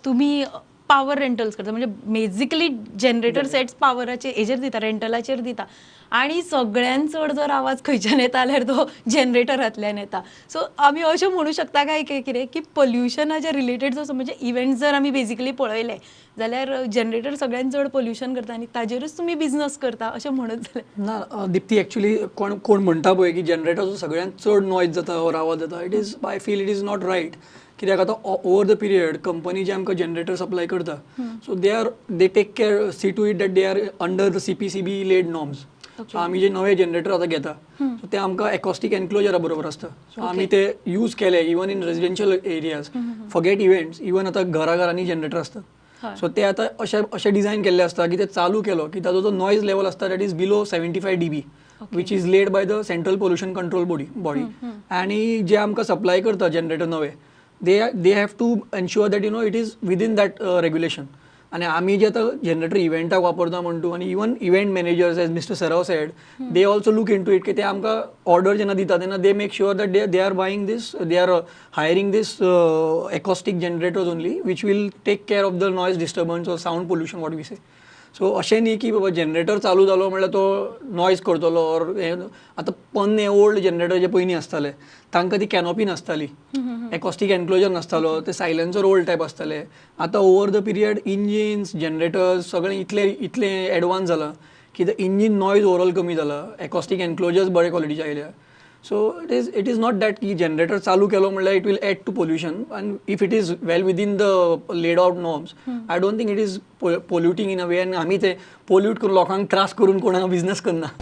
तुमी power rentals करता, म्हणजे बेजिकली जनरेटर सेट्स पावराचे हेजेर दिता, रेंटलाचेर दिता आनी सगळ्यान चड जर आवाज खंयच्यान येता जाल्यार तो जनरेटरांतल्यान येता. सो आमी अशें म्हणू शकता काय कितें की पोल्युशनाच्या रिलेटेड जो म्हणजे इव्हेंट जर आमी बेजिकली पळयले जाल्यार जनरेटर सगळ्यान चड पोल्युशन करता आनी ताजेरूच तुमी बिजनस करता अशें म्हणत जाल्यार? ना दिप्ती, एक्चुली कोण कोण म्हणटा पळय की जनरेटरचो सगळ्यात चड नॉयज जाता ओर आवाज जाता, it is I feel it is not right. कित्याक आतां ओवर the period company जे आमकां जनरेटर सप्लाय करता, so they take care, see to it that they are under the CPCB laid norms. So आमी जे नवे generator आतां घेता, so ते आमकां एकॉस्टीक एनक्लोजरा बरोबर आसता. सो आमी ते यूज केले even in residential areas, forget events, even आतां घरा घरांनी जनरेटर आसता. सो ते आतां अशे अशे डिझायन केल्ले आसता की ते चालू केलो की ताजो जो नॉयज लेवल आसता, that is below 75 dB, which is laid by the Central Pollution Control Body. आनी जे आमकां सप्लाय करता जनरेटर नवे, they have to ensure that it is within that regulation. आनी आमी जे आतां जनरेटर इव्हेंटाक वापरता म्हणटू आनी even event managers, as Mr. Sarav said, they also look into it की ते आमकां ऑर्डर जेन्ना दिता तेन्ना they make sure that they are buying this, they are hiring this acoustic generators only, which will take care of the noise disturbance or sound pollution, what we say. So अशें न्ही की बाबा generator चालू जालो म्हणल्यार तो noise करतलो or हें. आतां पोन्ने ओल्ड जनरेटर जे पयलीं आसताले, तांकां ती कॅनोपी नासताली, एकॉस्टीक एनक्लोजर नासतालो, ते सायलेन्सर ओल्ड टायप आसताले. आतां over the period engines, generators सगळें इतले इतलें एडवान्स जालां की the engine noise overall कमी जाला, एकॉस्टीक एनक्लोजर्स बरे क्वॉलिटीचे आयल्या. So it is not that की जनरेटर चालू केलो म्हणल्यार it will add to pollution, and if it is well within the laid out norms, I don't think it is polluting in a way. आनी आमी ते pollute करून, लोकांक त्रास करून कोणाक बिजनस करना.